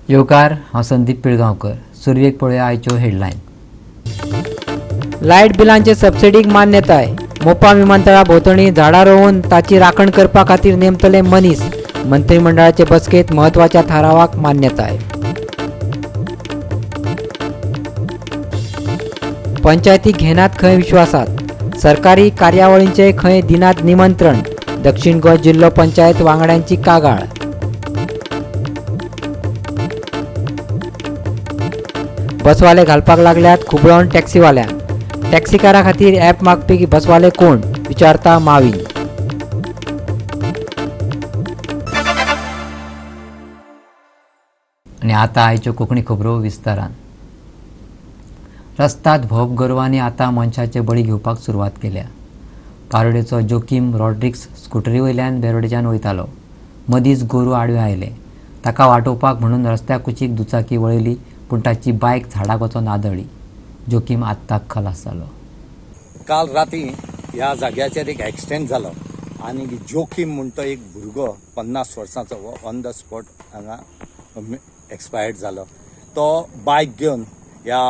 येवकार, हांव संदीप पिळगांवकर. सुरवेक पळोवया आयच्यो हेडलायन. लायट बिलांचे सबसिडीक मान्यताय. मोपा विमानतळा भोंवतणी झाडां रोवन ताची राखण करपा खातीर नेमतले मनीस. मंत्रिमंडळाचे बसकेत म्हत्वाच्या थारावाक मान्यताय. पंचायती घेनात खंय विश्वासात, सरकारी कार्यावळींचे खंय दिनात निमंत्रण. दक्षिण गोंय जिल्लो पंचायत वांगड्यांची कागाळ. बसवाले घालपाक लागल्यात खुबळोन टॅक्सीवाल्यांक. टॅक्सीकारां खातीर ॲप मागपी बसवाले कोण, विचारता मावीन. आनी आतां आयच्यो कोंकणी खबरो विस्तारान. रस्ताद भोंवप गोरवांनी आतां मनशाचे बळी घेवपाक सुरवात केल्या. पारोडेचो जोकीम रॉड्रिक्स स्कुटरी वयल्यान बेरोडेच्यान वयतालो. मदींच गोरू आडवें आयलें. ताका वाटोवपाक म्हणून रस्त्या कुशीक दुचाकी वळयली, पूण ताची बायक झाडाक वचोन आदळ्ळी. जोकीम आत्ताक खलास जालो. काल राती ह्या जाग्याचेर एक एक्सिडेंट जालो आनी जोकीम म्हण तो एक भुरगो 50 वर्सांचो हो ऑन the spot हांगा एक्सपायर्ड जालो. तो बायक घेवन ह्या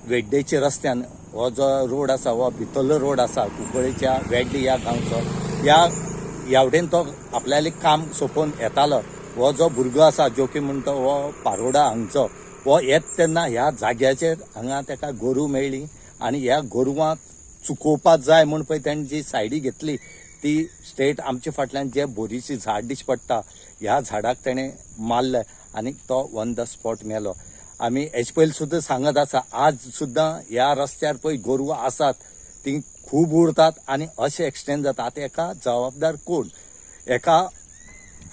वेड्डेच्या रस्त्यान, हो जो रोड आसा हो भितरलो रोड आसा कुंकळेच्या वेड्डे ह्या गांवचो, ह्या वटेन तो आपल्यालें काम सोंपोवन येतालो. हो जो भुरगो आसा जोकीम म्हण तो हो पारोडा हांगचो, हो येत तेन्ना ह्या जाग्याचेर हांगा ताका गोरूं मेळ्ळी आनी ह्या गोरवांक चुकोवपाक जाय म्हूण पळय तेणें जी सायडी घेतली ती स्ट्रेट आमच्या फाटल्यान जे बोरीचें झाड दिश्टी पडटा ह्या झाडाक तेणें मारलें आनी तो ऑन the spot मेलो. आमी हेजे पयलीं सुद्दां सांगत आसा, आज सुद्दां ह्या रस्त्यार पळय गोरवां आसात ती खूब उरतात आनी अशें एक्सिडेंट जाता. आतां हेका जबाबदार कोण, हेका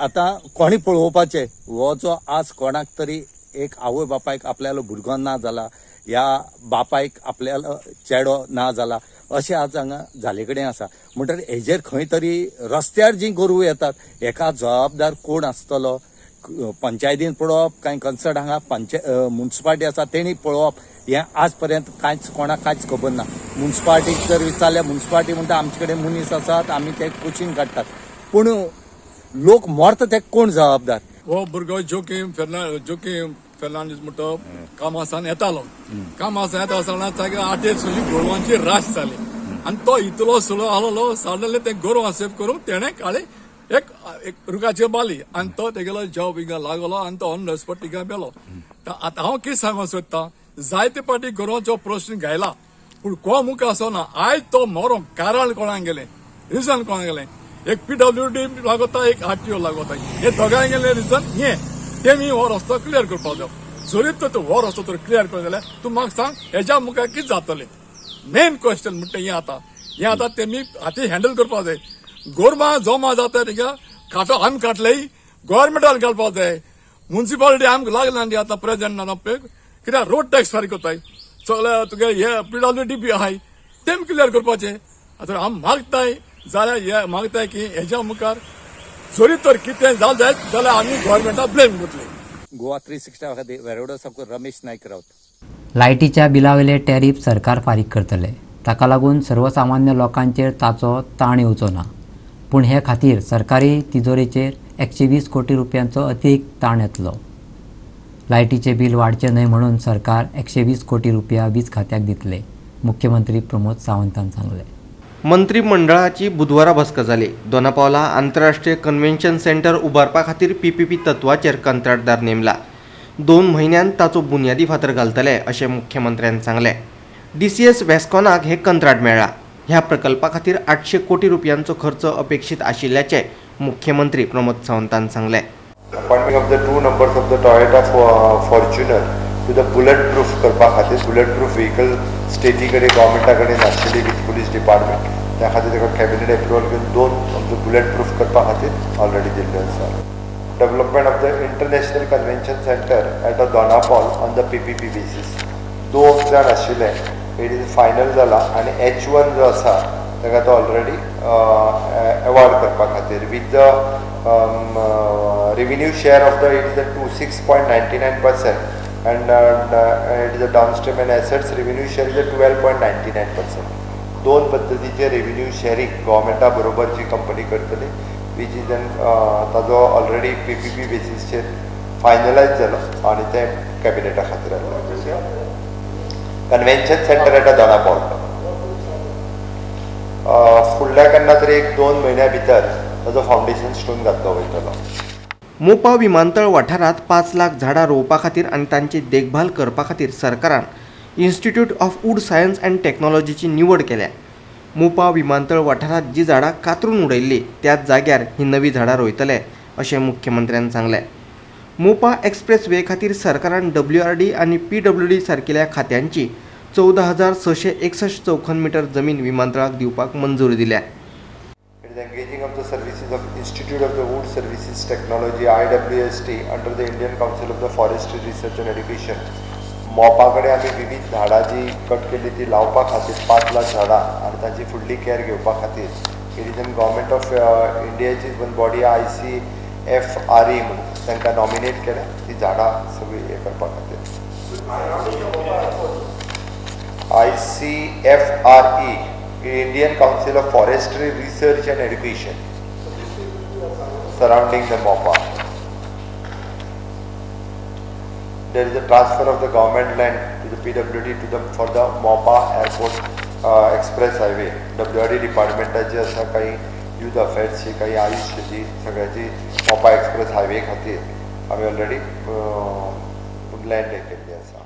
आतां कोणी पळोवपाचें? हो जो आज कोणाक तरी एक आवय बापायक आपल्यालो भुरगो ना जाला, ह्या बापायक आपल्यालो चेडो ना जाला, अशें आज हांगा जाले कडेन आसा. म्हणटकीर हेजेर खंय तरी रस्त्यार जीं गोरवां येतात हेका जबाबदार कोण आसतलो? पंचायतीन पळोवप कांय कन्सर्न हांगा मुन्सिपालिटी आसा तेणी पळोवप, हें आज पर्यंत कांयच कोणाक कांयच खबर ना. मुन्सिपालिटीक जर विचारल्यार मुन्सिपालिटी म्हणटा आमचे कडेन मनीस आसात, आमी ते कोचीन काडटात, पूण लोक मरता ते कोण जबाबदार? हो भुरगो जोकीम फेर्नांडीस म्हणटा कामासान येतालो. कामासान येता आसतना ताका आटेर सगळी गोरवांची राश जाली आनी तो इतलो सुलो आहलो, सडनली ते गोरवां सेफ करूंक तेणें काळी एक रुखाचेर बाली आनी तो तेगेलो जॉब हिंगा लागलो आनी तो ऑन the spot हिंगा मेलो. आतां हांव कितें सांगूंक सोदता, जायते पाटी गोरवांचो प्रश्न घायला पूण कोण मुखार आसना. आयज तो मरोंक कारण कोणाक गेलें, रिजन कोणाक गेलें? एक PWD लागोता, एक RTO लागोता, हे दोगांय गेले रिजन हें. तेमी हो रस्तो क्लियर करपाक जाय. जरी तर हो रस्तो तर क्लियर करता जाल्यार तूं म्हाका सांग हेज्या मुखार कितें जातलें? मेन क्वेश्चन म्हणटा हें आतां, हें आतां तेमी हाती हँडल करपाक जाय. गोरवां जमा जाता तिका कांटो आमी काडलेय गोवोरमेंटान घालपाक जाय. मुन्सिपालिटी आमकां लागला न्ही आतां प्रेजेंट ना कित्याक रोड टॅक्स फारीक करताय सगळे तुगे हे PWD बी आहाय तेमी क्लियर करपाचें. आतां आमी मागताय जाल्यार हे मागताय की हेज्या मुखार जरी तर कितें जालें जायत जाल्यार आमी गोवोरमेंटाक ब्लेम करतले. गोवा 360 खातीर वेरोडा साकून रमेश नायक रावत. लायटीच्या बिलावयले टॅरीफ सरकार फारीक करतले. ताका लागून सर्वसामान्य लोकांचेर ताचो ताण येवचो ना. पूण हे खातीर सरकारी तिजोरेचेर 120 कोटी रुपयांचो अतिरिक्त ताण येतलो. लायटीचें बील वाडचें न्हय म्हणून सरकार 120 कोटी रुपया वीज खात्याक दितले, मुख्यमंत्री प्रमोद सावंतान सांगलें. मंत्रिमंडळाची बुधवारा बसका जाली. दोनापावला आंतरराष्ट्रीय कन्व्हेन्शन सेंटर उबारपा खातीर PPP तत्वाचेर कंत्राटदार नेमला. 2 म्हयन्यांत ताचो बुन्यादी फातर घालतले अशें मुख्यमंत्र्यान सांगलें. DCS वेस्कॉनाक हें कंत्राट मेळ्ळां. ह्या प्रकल्पा खातीर 800 कोटी रुपयांचो खर्च अपेक्षीत आशिल्ल्याचें मुख्यमंत्री प्रमोद सावंतान सांगलें. Appointment of the 2 numbers of the Toyota Fortuner to the bullet proof करपा खातीर, बुलेट प्रूफ व्हेकल स्टेटी कडेन गव्हर्मेंटा कडेन नाशिल्ली विथ पुलीस डिपार्टमेंट, त्या खातीर ताका कॅबिनेट एप्रुवल घेवन 2 आमचो बुलेट प्रूफ करपा खातीर ऑलरेडी दिल्ले आसा. Development of the international convention centre at a Dona Paula on the PPP basis, 2 जाण आशिल्ले, it is final जाला आनी H1 जो आसा ताका तो ऑलरेडी एवॉर्ड करपा खातीर with the revenue share of the it is 26.99% and it is a downstream and assets revenue share is a 12.99%. 2 पद्दतीचे रेव्हेन्यू शेअरिंग गव्हर्मेंटा बरोबर जी कंपनी करतली, which is N ताजो ऑलरेडी PPP बेसीसचेर फायनलायज जालो आनी तें कॅबिनेटा खातीर आयलें. कन्व्हेन्शन सेंटर एट दोना पावल फुडल्या केन्ना तरी 1-2 म्हयन्या भितर ताजो फावंडेशन स्टोन घातलो वयतलो. मोपा विमानतळ वाठारांत 5 लाख झाडां रोवपा खातीर आनी तांची देखभाल करपा खातीर सरकारान institute of wood science and टेक्नॉलॉजीची निवड केल्या. मोपा विमानतळ वाठारांत जी झाडां कातरून उडयल्ली त्याच जाग्यार ही नवी झाडां रोयतले अशें मुख्यमंत्र्यान सांगलें. मोपा एक्सप्रेस वे खातीर सरकारान WRD आनी PWD सारकिल्या खात्यांची 14,661 चौखण मिटर जमीन विमानतळाक दिवपाक मंजुरी दिल्या. It is engaging of the services of Institute of the Wood Services Technology IWST under the Indian Council of the Forestry Research and Education. Mopa कडेन आमी विविध झाडां जी कट केल्ली ती लावपा खातीर 5 लाख झाडां आनी तांची फुडली कॅर घेवपा खातीर it is in government of इंडियाची one body ICFRE म्हणून तांकां नॉमिनेट केल्या ती झाडां सगळीं हें करपा खातीर. ICFRE Indian Council of Forestry Research and Education surrounding the Mopa. There is a transfer of the government land to the PWD to the for the Mopa Airport Express Highway. WRD डिपार्टमेंटाची आसा काही youth अफेर्सची काही आयुष्याची सगळ्याची Mopa express highway खातीर आमी already land हे केल्ली आसा.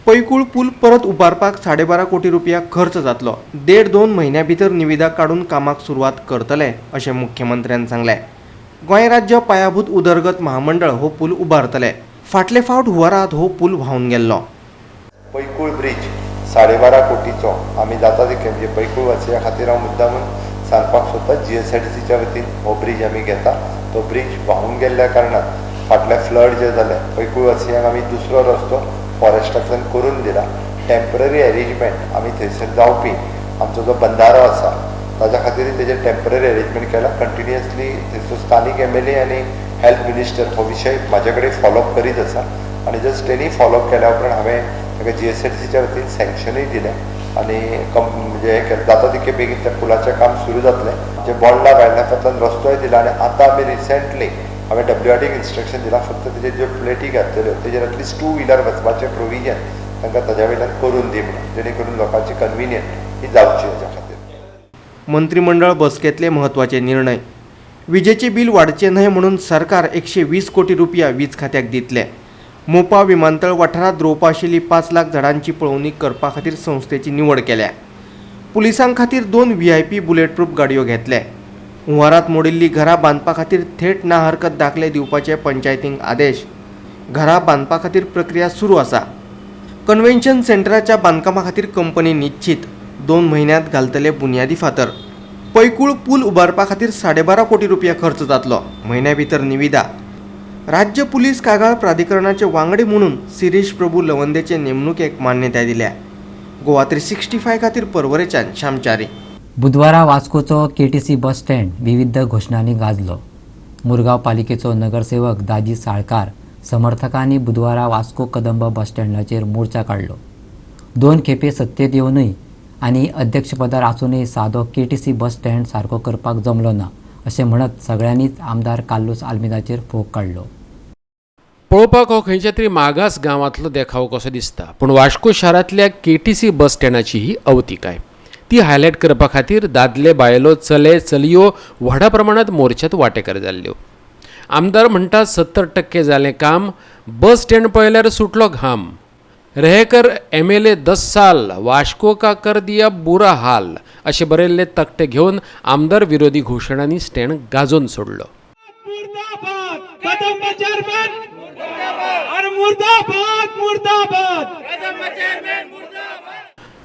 पैकूळ पूल परत उबारपाक 12.5 कोटी रुपया खर्च जातलो. 1.5-2 म्हयन्या भितर निविदा काडून कामाक सुरवात करतले अशें मुख्यमंत्र्यान सांगलें. गोंय राज्य पायाभूत उदरगत महामंडळ हो पूल उबारतले. फाटले फावट हुंवारांत हो पूल व्हांवन गेल्लो. पैकूळ ब्रिज 12.5 कोटीचो आमी जाता तितके म्हणजे पैकूळ वासिया खातीर हांव मुद्दामून सांगपाक सोदता GSIDCच्या वतीन हो ब्रिज आमी घेता. तो ब्रिज व्हांवून गेल्ल्या कारणान फाटले फ्लड जे जाले पैकूळ वासियांक आमी दुसरो रस्तो फॉरेस्टांतल्यान करून दिला. टेम्पररी अरेंजमेंट आमी थंयसर जावपी आमचो जो बंदारो आसा ताज्या खातीर तेजेर टेम्पररी अरेंजमेंट केला. कंटिन्युअसली थंयसर स्थानीक MLA आनी हेल्थ मिनिस्टर हो विशय म्हाजे कडेन फॉलोअप करीत आसा आनी जस्ट तेणी फॉलोअप केल्या उपरांत हांवें ताका GSIDCच्या वतीन सँक्शनूय दिलें आनी म्हणजे हें केलें. जाता तितके बेगीन त्या पुलाचें काम सुरू जातलें. जे बोंडला वायल्ड रस्तोय दिला आनी आतां आमी रिसेंटली हांवें WRDक इन्स्ट्रक्शन दिलां फक्त तेजेर ज्यो प्लेटी घातलेल्यो तेजेर एटलिस्ट 2 व्हिलर वचपाचें प्रोविजन तांकां ताज्या वयल्यान करून दी म्हणून जेणे करून लोकांची कन्विनियंट ही जावची हेज्या खातीर. मंत्रिमंडळ बसकेंतले म्हत्वाचे निर्णय. विजेचे बिल वाडचें न्हय म्हणून सरकार 120 कोटी रुपया वीज खात्याक दितले. मोपा विमानतळ वाठारांत रोवपा आशिल्ली 5 लाख झाडांची पळोवणी करपा खातीर संस्थेची निवड केल्या. पुलिसां खातीर 2 VIP bulletproof गाडयो घेतले. हुंवारांत मोडिल्ली घरां बांदपा खातीर थेट ना हरकत दाखले दिवपाचे पंचायतींक आदेश. घरां बांदपा खातीर प्रक्रिया सुरू आसा. कन्व्हेन्शन सेंटराच्या बांदकामा खातीर कंपनी निश्चित. 2 म्हयन्यांत घालतले बुन्यादी फातर. पैकूळ पूल उबारपा खातीर 12.5 कोटी रुपया खर्च जातलो. म्हयन्या भितर निविदा. राज्य पुलीस कागाळ प्राधिकरणाचे वांगडी म्हणून शिरीष प्रभू लवंदेचे नेमणुकेक मान्यताय दिल्या. गोवा 365 खातीर पर्वरेच्यान श्यामचारी. बुधवारा वास्कोचो KTC bus stand विविध घोशणांनी गाजलो. मुरगांव पालिकेचो नगरसेवक दाजी साळकार समर्थकांनी बुधवारा वास्को कदंब बस स्टँडाचेर मोर्चा काडलो. 2 खेपे सत्तेत येवनूय आनी अध्यक्षपदार आसूनय सादो KTC bus stand सारको करपाक जमलो ना अशें म्हणत सगळ्यांनीच आमदार कार्लूस आल्मेदाचेर फोग काडलो. पळोवपाक हो खंयच्या तरी मागास गांवांतलो देखाव कसो दिसता, पूण वास्को शारांतल्या KTC बस स्टँडाची ही अवतिकाय. ती हायलायट करपा खातीर दादले बायलो चले चलयो व्हडा प्रमाणांत मोर्चात वांटेकार जाल्ल्यो. आमदार म्हणटा 70% जालें काम, बस स्टँड पळयल्यार सुटलो घाम. रहकर MLA 10 साल वास्को का कर दिया बुरा हाल अशें बरयल्ले तकटे घेवन आमदार विरोधी घोशणांनी स्टँड गाजोवन सोडलो. मुर्दाबाद कदंब चेअरमॅन अरे मुर्दाबाद मुर्दाबाद.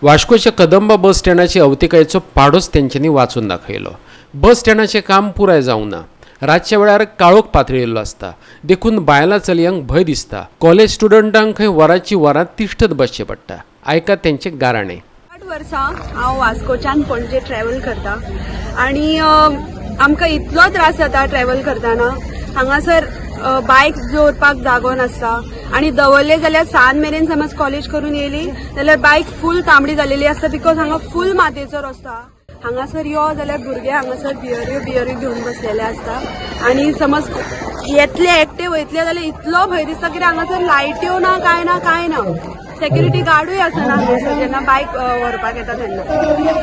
वास्कोच्या कदंबा बस स्टँडाची अवतिकायेचो पाडोच तेंच्यांनी वाचून दाखयलो. बस स्टँडाचें काम पुराय जावंक ना. रातच्या वेळार काळोख पातळिल्लो आसता, देखून बायलां चलयांक भंय दिसता. कॉलेज स्टुडंटांक खंय वरांची वरां तिश्ठत बसचें पडटा. आयकात तेंचें गाराणें. 8 वर्सां हांव वास्कोच्यान पणजे ट्रॅव्हल करता आनी आमकां इतलो त्रास जाता ट्रॅव्हल करतना. हांगासर बायक दवरपाक जागो नासता आनी दवरले जाल्यार 7 मेरेन समज कॉलेज करून येयली जाल्यार बायक फूल तांबडी जालेली आसता, because हांगा फूल मातयेचो रस्तो. हांगासर यो जाल्यार भुरगे हांगासर बियऱ्यो बियऱ्यो घेवन बसलेले आसता आनी समज येतले एकटे वयतले जाल्यार इतलो भंय दिसता कित्याक हांगासर लायट्यो ना, कांय ना, कांय ना, सेक्युरिटी गार्डूय आसना हांगासर जेन्ना बायक व्हरपाक येता तेन्ना.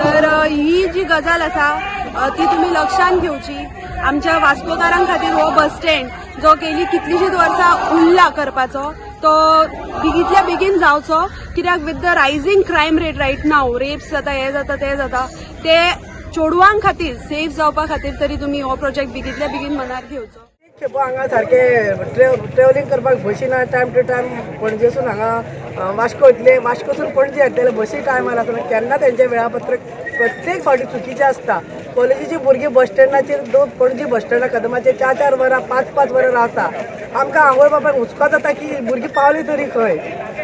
तर ही जी गजाल आसा ती तुमी लक्षांत घेवची. आमच्या वास्कोकारां खातीर हो बस स्टँड जो गेली कितलीशींच वर्सां उरला करपाचो तो बेगींतल्या बेगीन जावचो, कित्याक with the rising crime rate right now, rapes जाता, हे जाता, ते जाता, ते चेडवां खातीर सेफ जावपा खातीर तरी तुमी हो प्रोजेक्ट बेगींतल्या बेगीन मनार घेवचो. खेपो हांगा सारकें ट्रेवलिंग करपाक बशी ना, टायम टू टायम पणजेसून हांगा वास्को वयतले, वास्कोसून पणजे येतले, बशी टायमार आसना, केन्ना तेंचें वेळापत्रक प्रत्येक फावटी चुकीचें आसता. कॉलेजीची भुरगीं बस स्टँडाचेर पणजी बस स्टँडा कदमाचेर 4-4 वरां 5-5 वरां रावता. आमकां आवय बापायक हुस्को जाता की भुरगीं पावलीं तरी खंय.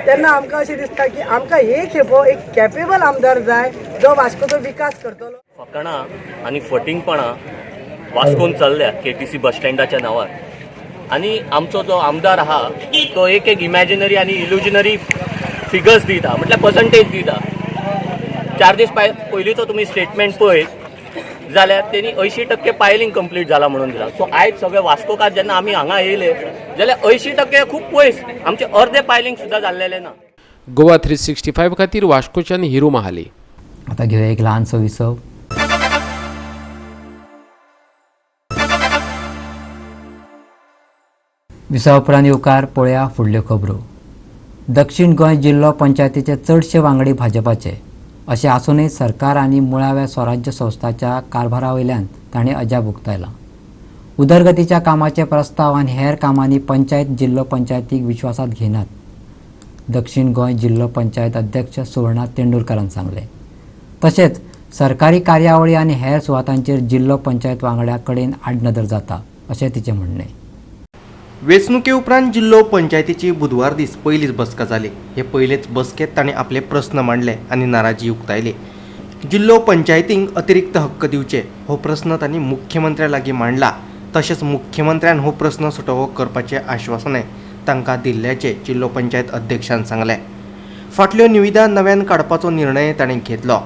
तेन्ना आमकां अशें दिसता की आमकां हे खेपो एक कॅपेबल आमदार जाय जो वास्कोचो विकास करतलो. फकाणां आनी फटींगपणां वास्कोन चल्ल्या केटीसी बस स्टँडाच्या नांवार, आनी आमचो जो आमदार आहा तो एक एक इमॅजिनरी आनी इल्युजनरी फिगर्स दिता, म्हटल्यार पर्संटेज दिता. 4 दीस पयलींचो तुमी स्टेटमेंट पळयत जाल्यार तेणी 80% पायलिंग कंप्लीट जाला म्हणून दिला. सो आयज सगळे वास्कोकार जेन्ना आमी हांगा येयले जाल्यार 80% खूब पयस, आमचे अर्दे पायलिंग सुद्दां जाल्लेलें ना. गोवा 365 खातीर वास्कोच्यान हिरू महाली. आतां घेवया एक ल्हानसो विसव. विसवा उपरांत येवकार पळया फुडल्यो खबरो. दक्षिण गोंय जिल्लो पंचायतीचे चडशे वांगडी भाजपाचे अशें आसूनय सरकार आनी मुळाव्या स्वराज्य संस्थाच्या कारभारा वयल्यान तांणी अजाप उक्तायलां. उदरगतीच्या कामाचे प्रस्ताव आनी हेर कामांनी पंचायत जिल्लो पंचायतीक विश्वासांत घेनात, दक्षिण गोंय जिल्लो पंचायत अध्यक्ष सुवर्णा तेंडुलकारान सांगलें. तशेंच सरकारी कार्यावळी आनी हेर सुवातांचेर जिल्लो पंचायत वांगड्या कडेन आडनदर जाता अशें तिचें म्हणणें. वेंचणुके उपरांत जिल्लो पंचायतीची बुधवार दीस पयलीच बसका जाली. हे पयलेच बसकेंत तांणी आपले प्रस्न मांडले आनी नाराजी उक्तायली. जिल्लो पंचायतींक अतिरिक्त हक्क दिवचे हो प्रस्न तांणी मुख्यमंत्र्या लागीं मांडला. तशेंच मुख्यमंत्र्यान हो प्रस्न सुटोवो करपाचें आश्वासनय तांकां दिल्ल्याचें जिल्लो पंचायत अध्यक्षान सांगलें. फाटल्यो निविदा नव्यान काडपाचो निर्णय तांणी घेतलो.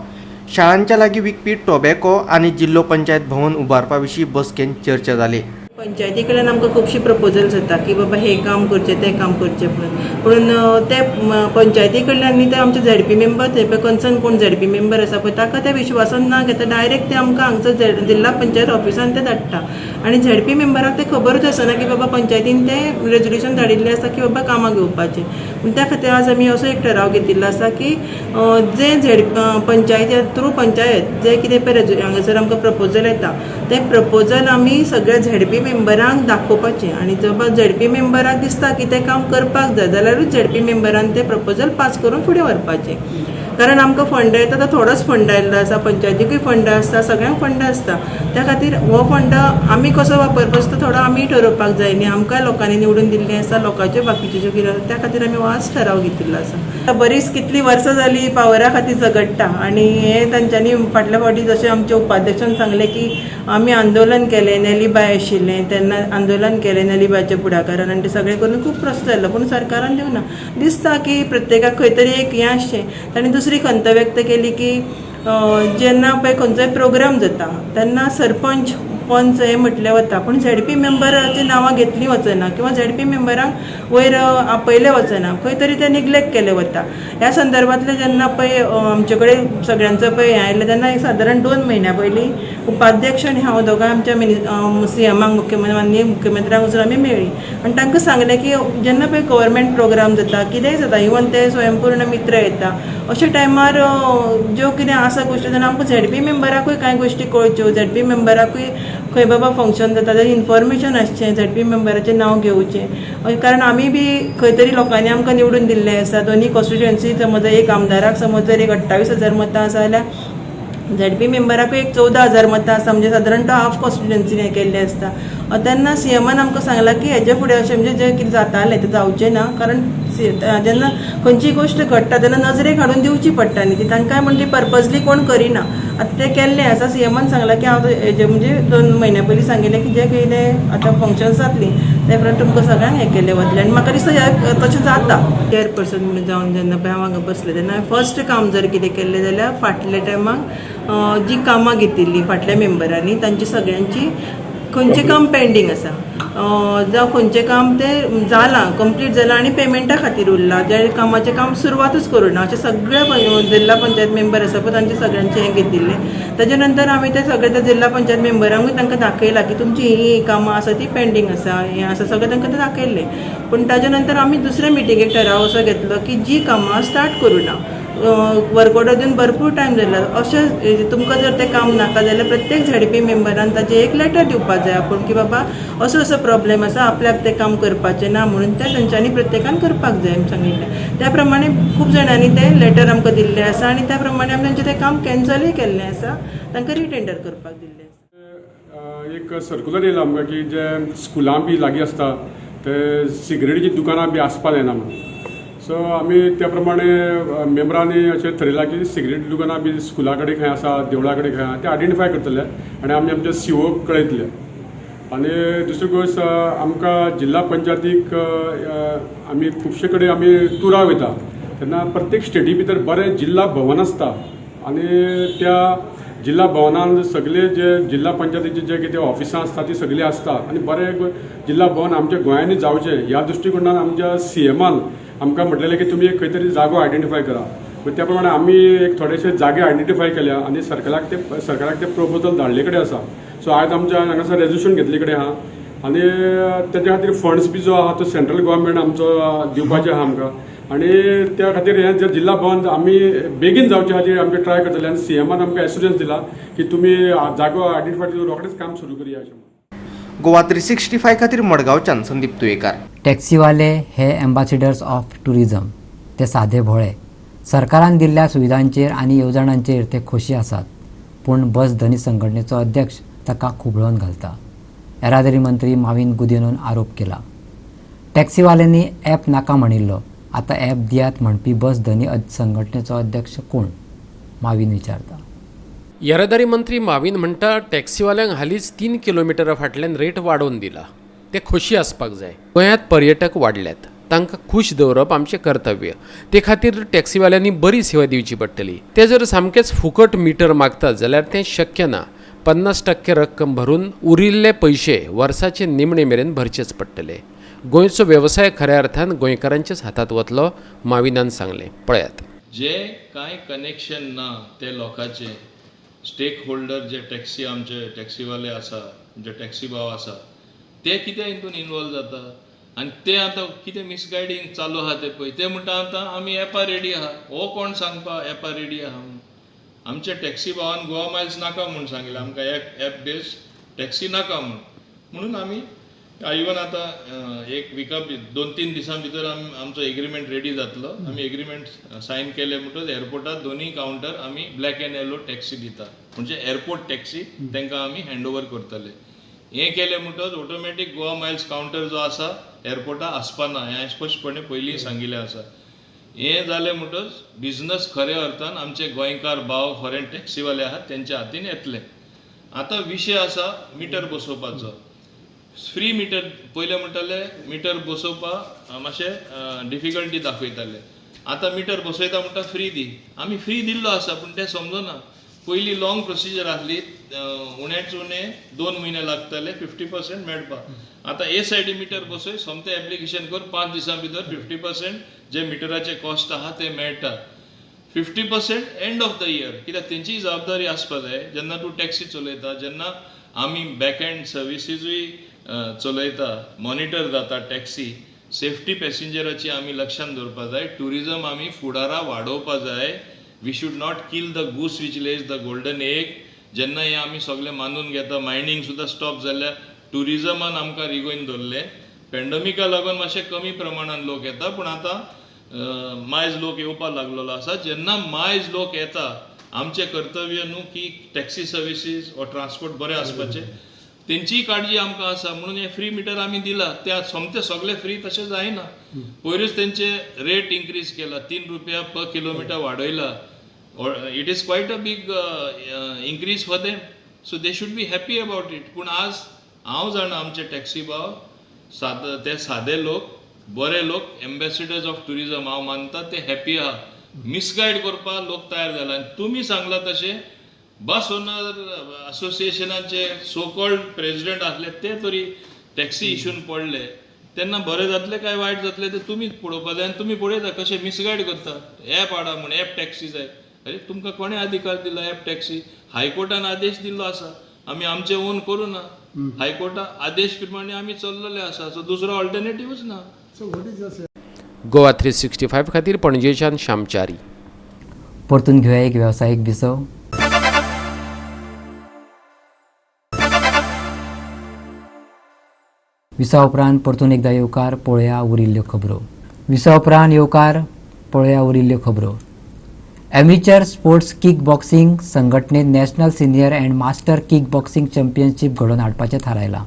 शाळांच्या लागीं विकपी टोबॅको आनी जिल्लो पंचायत भवन उबारपा विशीं बसकेंत चर्चा जाली. पंचायती कडल्यान आमकां खुबशी प्रपोजल्स येता की बाबा हें काम करचें तें काम करचें म्हणून, पूण ते पंचायती कडल्यान न्ही ते आमचे झेडपी मेंबर थंय पळय कन्सर्न कोण झेडपी मेंबर आसा पळय ताका ते विश्वासान ना घेता डायरेक्ट ते आमकां हांगसर जिल्हा पंचायत ऑफिसान ते धाडटा आनी झेडपी मेंबराक ते खबरूच आसना की बाबा पंचायतीन तें रेजोल्युशन धाडिल्लें आसा की बाबा कामां घेवपाचें. पूण त्या खातीर आज आमी असो एक ठराव घेतिल्लो आसा की जे झेड पंचायत थ्रू पंचायत जे कितें पळय हांगासर आमकां प्रपोजल येता तें प्रपोजल आमी सगळ्या झेडपी मेंबरांक दाखोवपाचें आनी जर झेडपी मेंबराक दिसता की तें काम करपाक जाय जाल्यारूच झेडपी मेंबरान तें प्रपोजल पास करून फुडें व्हरपाचें. कारण आमकां फंड येता तो थोडोच फंड आयिल्लो आसा, पंचायतीकूय फंड आसता, सगळ्यांक फंड आसता. त्या खातीर हो फंड आमी कसो वापरपाचो तो थोडो आमी ठरोवपाक जाय न्ही. आमकां लोकांनी निवडून दिल्लें आसा, लोकांच्यो बाकीच्यो ज्यो कितें आसा त्या खातीर आमी हो ठराव घेतिल्लो आसा. बरीच कितलीं वर्सां जालीं पावरा खातीर झगडटा आनी हें तांच्यांनी फाटल्या फावटी जशें आमच्या उपाध्यक्षान सांगलें की आमी आंदोलन केलें, नेलीबाय आशिल्लें तेन्ना आंदोलन केलें नेलीबायच्या फुडाकारान आनी तें सगळें करून खूब प्रस्न जाल्लो, पूण सरकारान दिवना. दिसता की प्रत्येकाक खंय तरी एक हें आसचें. ताणें दुसरी खंत व्यक्त केली की जेन्ना पळय खंयचोय प्रोग्राम जाता तेन्ना सरपंच पंच हें म्हटलें वता, पूण झेडपी मेंबराची नांवां घेतलीं वचना किंवा झेडपी मेंबरांक वयर आपयलें वचना, खंय तरी तें निग्लेक्ट केलें वता. ह्या संदर्भांतलें जेन्ना पळय आमचे कडेन सगळ्यांचो पळय हें आयलें तेन्ना एक सादारण 2 म्हयन्या पयलीं उपाध्यक्ष आनी हांव दोगांय आमच्या सीएमाक मुख्यमंत्री माननीय मुख्यमंत्र्यांक वचून आमी मेळ्ळीं आनी तांकां सांगलें की जेन्ना पळय गव्हर्मेंट प्रोग्राम जाता कितेंय जाता, इवन ते स्वयंपूर्ण मित्र येता अशा टायमार ज्यो कितें आसा गोश्टी तेन्ना आमकां झेडपी मेंबराकूय कांय गोश्टी कळच्यो, झेडपी मेंबराकूय खंय बाबा फंक्शन जाता तें इन्फॉर्मेशन आसचें, झेडपी मेंबराचें नांव घेवचें. कारण आमी बी खंय तरी लोकांनी आमकां निवडून दिल्लें आसा. दोनूय कॉन्स्टिट्युएन्सी समज एक आमदाराक समज जर एक 28,000 मतां आसा जाल्यार झेडपी मेंबराकूय एक 14,000 मतां आसा, म्हणजे सादारण तो हाफ कॉन्स्टिट्युएन्सीन हें केल्लें आसता. तेन्ना सीएमान आमकां सांगलां की हेजे फुडें अशें म्हणजे जें कितें जातालें तें जावचें ना, कारण जेन्ना खंयची गोश्ट घडटा तेन्ना नजरेक हाडून दिवची पडटा न्ही ती तांकां, म्हणजे पर्पजली कोण करिना. आतां तें केल्लें आसा. सीएमान सांगलां की हांव हेजे म्हणजे 2 म्हयन्या पयलीं सांगिल्लें की जें कितें आतां फंक्शन्स जातलीं ते प्रमाणे तुमकां सगळ्यांक हें केल्लें वतलें आनी म्हाका दिसता हें तशें जाता. चेअरपर्सन म्हणून जावन जेन्ना पळय हांव हांगा बसलें तेन्ना फर्स्ट काम जर कितें केल्लें जाल्यार फाटल्या टायमाक जी कामां घेतिल्लीं फाटल्या मेंबरांनी तांची सगळ्यांची खंयचें काम पेंडींग आसा जावं खंयचें काम तें जालां, कंप्लीट जालां आनी पेमेंटा खातीर उरलां, ज्या कामाचें काम सुरवातूच करूं ना, अशें सगळे जिल्हा पंचायत मेंबर आसा पळय तांचे सगळ्यांचें हें घेतिल्लें. ताजे नंतर आमी ते सगळे त्या जिल्हा पंचायत मेंबरांकूय तांकां दाखयलां की तुमची ही कामां आसा ती पेंडींग आसा, हें आसा सगळें तांकां तें दाखयल्लें. पूण ताजे नंतर आमी दुसऱ्या मिटिंगेक ठराव असो घेतलो की जी कामां स्टार्ट करूं ना, वर्क ऑर्डर दिवन भरपूर टायम जाला, अशें तुमकां जर तें काम नाका जाल्यार प्रत्येक झेडपी मेंबरान ताचें एक लेटर दिवपाक जाय आपूण की बाबा असो असो प्रॉब्लेम आसा, आपल्याक तें काम करपाचें ना म्हणून तें तेंच्यांनी प्रत्येकान करपाक जाय म्हूण सांगिल्लें. त्या प्रमाणे खूब जाणांनी तें लेटर आमकां दिल्लें आसा आनी त्या प्रमाणे आमी तांचें तें काम कॅन्सलूय केल्लें आसा, तांकां रिटेंडर करपाक दिल्लें आसा. एक सर्कुलर येयला आमकां की जे स्कुलां बी लागीं आसता ते सिगरेटीची दुकानां बी आसपा जायना म्हणून. सो आमी त्या प्रमाणे मेंबरांनी अशें थरयलां की सिगरेट दुकानां बी स्कुला कडेन खंय आसा, देवळा कडेन खंय आसा ते आयडेंटिफाय करतले आनी आमी आमच्या सीओक कळयतले. आनी दुसरी गोश्ट आमकां जिल्हा पंचायतीक आमी खुबशे कडेन आमी टुरा वयता तेन्ना प्रत्येक स्टेटी भितर बरें जिल्हा भवन आसता आनी त्या जिल्हा भवनान सगळे जे जिल्हा पंचायतीचे जे कितें ऑफिसां आसता ती सगळीं आसता आनी बरें जिल्हा भवन आमच्या गोंयांनी जावचें ह्या दृश्टिकोणान आमच्या सीएमान आमकां म्हटलेलें की तुमी एक खंय तरी जागो आयडेंटिफाय करा. त्या प्रमाणे आमी एक थोडेशे जागे आयडेंटिफाय केल्या आनी सरकाराक ते प्रपोजल धाडले कडेन आसा. सो आयज आमच्या हांगासर रेजोल्युशन घेतले कडेन आहा आनी तेच्या खातीर फंड्स बी जो आहा तो सेंट्रल गव्हर्मेंट आमचो दिवपाचें आहा आमकां आनी त्या खातीर हें जे जिल्हा भवन आमी बेगीन जावचे खातीर आमचे ट्राय करतले आनी सीएमान आमकां एश्युरन्स दिला की तुमी जागो आयडेंटिफाय करून रोखडेच काम सुरू करया अशें. गोवा 365 खातीर मडगांवच्यान संदीप तुयेकार. टॅक्सीवाले हे एम्बासिडर्स ऑफ टुरिझम, ते सादे भोळे, सरकारान दिल्ल्या सुविधांचेर आनी येवजणांचेर ते खोशी आसात, पूण बस धनी संघटनेचो अध्यक्ष ताका खुबळोवन घालता. येरादारी मंत्री माविन गुदिनोन आरोप केला. टॅक्सीवाल्यांनी ॲप नाका म्हणिल्लो, आतां ॲप दियात म्हणपी बस धनी संघटनेचो अध्यक्ष कोण, माविन विचारता. येरादारी मंत्री माविन म्हणटा टॅक्सीवाल्यांक हालींच 3 किलोमिटरा फाटल्यान रेट वाडोवन दिला, ते खोशी आसपाक जाय. गोंयांत पर्यटक वाडल्यात, तांकां खूश दवरप आमचें कर्तव्य, ते खातीर टॅक्सीवाल्यांनी बरी सेवा दिवची पडटली. ते जर सामकेंच फुकट मिटर मागतात जाल्यार तें शक्य ना. 50% रक्कम भरून उरिल्ले पयशे वर्साचे निमणे मेरेन भरचेच पडटले. गोंयचो वेवसाय खऱ्या अर्थान गोंयकारांच्याच हातांत वतलो, माविनान सांगलें. पळयात, जे कांय कनेक्शन ना ते लोकांचे स्टेक होल्डर जे टॅक्सी आमचे टॅक्सीवाले आसा, जे टॅक्सी भाव आसा, ते कितें हितून इनवॉल्व जाता आनी ते आतां कितें मिसगायडींग चालू आहा ते पळय. ते म्हणटा आतां आमी एपार रेडी आहा, हो कोण सांगपा एपार रेडी आहा म्हणून. आमच्या टॅक्सी भावान गोवा मायल्स नाका म्हूण सांगिल्लें आमकां, एप बेज टॅक्सी नाका म्हूण, म्हणून आमी इवन आतां एक विका 2-3 दिसां भितर आमचो एग्रीमेंट रेडी जातलो. आमी एग्रीमेंट सायन केले म्हणटकच एअरपोर्टार दोनूय कावंटर आमी ब्लॅक एंड येलो टॅक्सी दिता, म्हणजे एअरपोर्ट टॅक्सी तांकां आमी हँड ओवर करतले. हें केलें म्हणटकच ऑटोमॅटीक गोवा मायल्स कावंटर जो आसा एअरपोर्टार आसपाना, हें स्पश्टपणे पयलीं सांगिल्लें आसा. हें जालें म्हणटकच बिजनस खऱ्या अर्थान आमचे गोंयकार भाव फॉरेन टॅक्सीवाले आहात तेंच्या हातीन येतले. आतां विशय आसा मिटर बसोवपाचो. फ्री मिटर पयलें म्हणटाले मिटर बसोवपाक मातशें डिफिकल्टी दाखयताले, आतां मिटर बसयता म्हणटा फ्री दी. आमी फ्री दिल्लो आसा पूण तें समजना. पयलीं लॉंग प्रोसिजर आसली, उण्याच उणें 2 म्हयने लागताले 50% मेळपाक. आतां एसआयडी मिटर बसय, सोमतें एप्लिकेशन कर, 5 दिसां भितर 50% जे मिटराचे कॉस्ट आहा ते मेळटा. 50% एंड ऑफ the year, कित्याक तेंचीय जबाबदारी आसपा जाय. जेन्ना तूं टॅक्सी चलयता, जेन्ना आमी बॅक एंड सर्विसीजूय चलयता, मॉनिटर जाता टॅक्सी, सेफ्टी पॅसेंजराची आमी लक्षान दवरपा जाय. ट्युरिजम आमी फुडारा वाडोवपा जाय. We should not kill the goose which lays the golden egg. जेन्ना हें आमी सगळें मानून घेता, मायनींग सुद्दां स्टॉप जाल्यार ट्युरिजमान आमकां रिगोवन दवरलें. पॅन्डमिका लागून मातशें कमी प्रमाणान लोक येता, पूण आतां मायज लोक येवपाक लागलेलो आसा. जेन्ना मायज लोक येता, आमचें कर्तव्य न्हू की टॅक्सी सर्विसीस वा ट्रान्सपोर्ट बरें आसपाचें, तेंचीय काळजी आमकां आसा. म्हणून हें फ्री मिटर आमी दिला. त्या सोमतें सगळें फ्री तशें जायना. पयरूच तेंचे रेट इन्क्रीज केला, 3 रुपया पर किलोमिटर वाडयला. It is quite a big increase for them, so they should be happy about it. पूण आज हांव जाणा आमचे टॅक्सी भाव ते सादे लोक, बरे लोक, एम्बेसिडर्स ऑफ ट्युरिजम हांव मानता, ते हॅपी आहा. मिसगायड करपाक लोक तयार जाला. आनी तुमी सांगला तशें बस ओनर असोसिएशनाचे सो कॉल्ड प्रेजिडेंट आसले ते तरी टॅक्सी इशून पडले तेन्ना बरें जातलें काय वायट जातलें तें तुमीच पळोवपा जाय आनी तुमी पळयता कशें मिसगायड करता. एप हाडा म्हूण एप टॅक्सी जाय, अरे तुमकां कोणें अधिकार दिला एप टॅक्सी? हायकोर्टान आदेश दिल्लो आसा, आमी आमचे ओन करूं ना, हायकोर्टा आदेश प्रमाणे आमी चल्लेले आसा, सो दुसरो ऑल्टरनेटिवूच ना. गोवा 365 खातीर पणजेच्यान श्यामचारी. परतून घेवया एक वेवसायीक विसव. विसा उपरांत परतून एकदा येवकार पळोवया उरिल्ल्यो खबरो. विसा उपरांत येवकार पळोवया उरिल्ल्यो खबरो. एमेचर स्पोर्ट्स किक बॉक्सिंग संघटनेन national senior and master kick boxing championship घडोवन हाडपाचें थारायलां.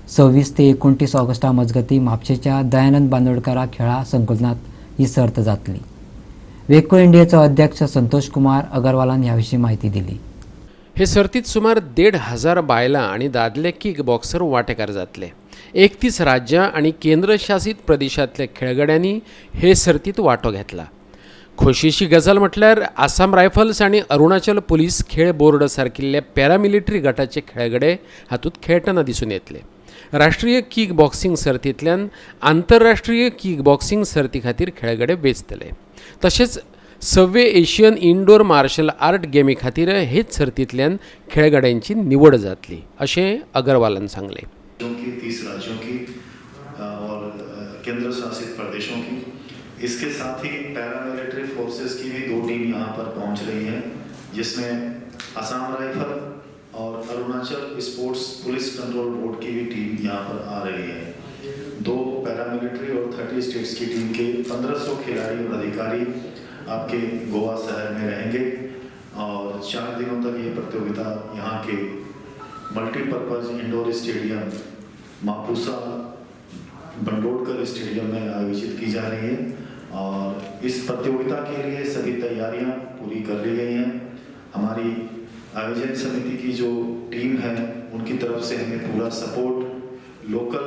26 ते 29 ऑगस्टा मजगतीं म्हापशेच्या दयानंद बांदोडकारा खेळां संकुलनांत ही सर्त जातली. वेको इंडियेचो अध्यक्ष संतोष कुमार अगरवालान ह्या विशीं म्हायती दिली. हे सर्तीत सुमार 1500 बायलां आनी दादले किक बॉक्सर वांटेकार जातले. 31 राज्यां आनी केंद्रशासीत प्रदेशांतल्या खेळगड्यांनी हे सर्तीत वांटो घेतला. खोशयेची गजाल म्हटल्यार आसाम रायफल्स आनी अरुणाचल पुलीस खेळ बोर्ड सारकिल्ले पॅरामिलिटरी गटाचे खेळगडे हातूंत खेळटना दिसून येतले. राष्ट्रीय किक बॉक्सिंग सर्तींतल्यान आंतरराष्ट्रीय किक बॉक्सिंग सर्ती खातीर खेळगडे वेंचतले. तशेंच 6वे एशियन इनडोर मार्शल आर्ट गेमी खातीर हेच सर्तींतल्यान खेळगड्यांची निवड जातली अशें अगरवालान सांगलें. 30 राज्यों की और केंद्र शासित प्रदेशों की, इसके साथ ही पैरामिलिट्री फोर्सेस की भी 2 टीम यहाँ पर पहुँच रही है, जिसमें असम राइफल और Arunachal sports police control board की भी टीम यहाँ पर आ रही है। 2 पैरामिलिट्री और 30 स्टेट्स की टीम के 1500 खिलाड़ी और अधिकारी आपके गोवा शहर में रहेंगे और 4 दिनों तक ये प्रतियोगिता यहाँ K multipurpose indoor stadium Mapusa Bandodkar stadium में आयोजित की जा रही है और इस प्रतियोगिता के लिए सभी तैयारियां पूरी कर ली गई हैं। हमारी आयोजन समिति की जो टीम है उनकी तरफ से हमें पूरा सपोर्ट, लोकल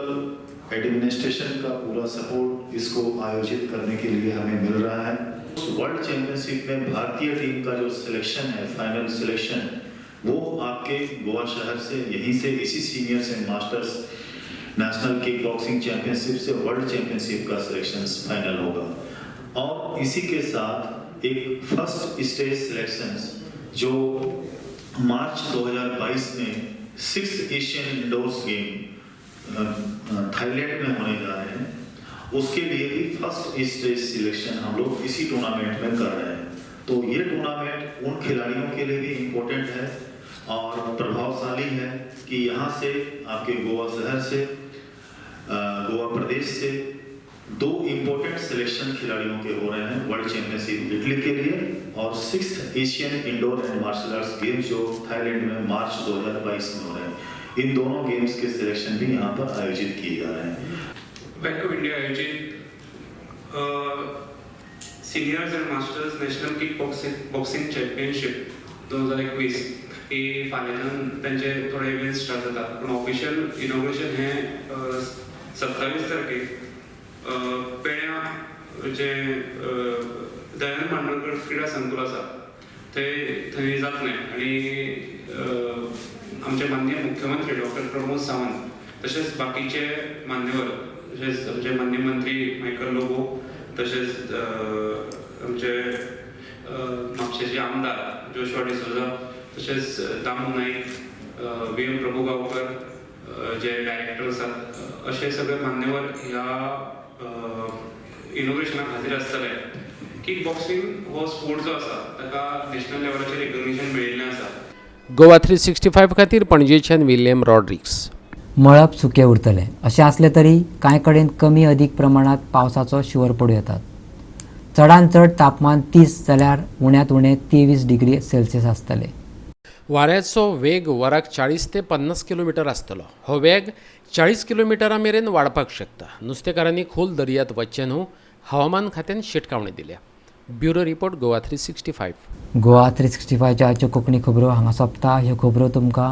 एडमिनिस्ट्रेशन का पूरा सपोर्ट इसको आयोजित करने के लिए हमें मिल रहा है। वर्ल्ड चैंपियनशिप में भारतीय टीम का जो सिलेक्शन है, फाइनल सिलेक्शन, वो आपके गोवा शहर से, यहीं से, इसी seniors and masters national kick boxing championship Se world championship का सिलेक्शन फाइनल होगा। और इसी के साथ एक फर्स्ट स्टेज सिलेक्शन जो मार्च 2022 में 6th Asian indoors game Thailand में होने जा रहे हैं, उसके लिए भी फर्स्ट स्टेज सिलेक्शन हम लोग इसी टूर्नामेंट में कर रहे हैं। तो ये टूर्नामेंट उन खिलाड़ियों के लिए भी इम्पोर्टेंट है और प्रभावशाली है कि यहाँ से आपके गोवा शहर से, गोवा प्रदेश से 2 इम्पोर्टेंट सिलेक्शन खिलाड़ियों के हो रहे हैं वर्ल्ड चैंपियनशिप इटली के लिए और 6th Asian indoor and martial arts games जो थाईलैंड में मार्च 2022 में हो रहे हैं, इन दोनों गेम्स के सिलेक्शन भी यहाँ पर आयोजित किए जा रहे हैं। बैंक ऑफ इंडिया आयोजित seniors and masters national kick boxing championship 2021 ही फाल्यांच्यान तांचे थोडे इव्हेंट्स स्टार्ट जाता, पूण ऑफिशियल इनॉग्रेशन हें 27 तारखेक पेण्या जे दयानंद बांदोडकर क्रिडा संकुल आसा थंय जातलें आनी आमचे माननीय मुख्यमंत्री डॉक्टर प्रमोद सावंत तशेंच बाकीचे मान्यवर, तशेंच आमचे माननीय मंत्री मायकल लोबो, तशेंच आमचे म्हापशेचे आमदार जोशुआ डिसोजा, तशेंच दामू नाईक, व्ही एम प्रभुगांवकर जे डायरेक्टर आसात, अशे सगळे मान्यवर ह्या इनोग्रेशनाक हाजीर आसतले. किक बॉक्सिंग हो स्पोर्ट जो आसा ताका नॅशनल लेवलाचेर रिकग्निशन मेळिल्लें आसा. गोवा 365 खातीर पणजेच्यान विल्यम रॉड्रिक्स. मळब सुकें उरतलें अशें आसलें तरी कांय कडेन कमी अदीक प्रमाणांत पावसाचो शिंवर पडूं येतात. चडांत चड तापमान 30 जाल्यार उण्यांत उणें 23 डिग्री सेल्सियस आसतलें. वाऱ्याचो वेग वराक 40 ते 50 किलोमिटर आसतलो. हो वेग 40 किलोमिटरा मेरेन वाडपाक शकता. नुस्तेकारांनी खोल दर्यांत वचचें न्हू हवामान खात्यान शिटकावणी दिल्या. Bureau report, Goa 365. Goa 365च्या आजच्यो Konkani खबरो हांगा सोंपता. ह्यो खबरो तुमकां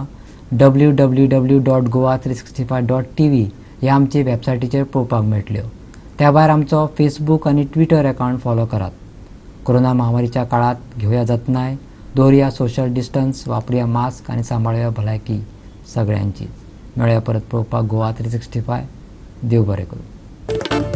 www.goa365.tv ह्या आमचे वेबसायटीचेर पळोवपाक मेळटल्यो. त्या भायर आमचो फेसबूक आनी ट्विटर अकावंट फॉलो करात. कोरोना महामारीच्या काळांत घेवया जतनाय, दवरया सोशल डिस्टन्स, वापरुया मास्क आनी सांबाळुया भलायकी सगळ्यांची. मेळया परत पळोवपाक गोवा 365. देव बरें करूं.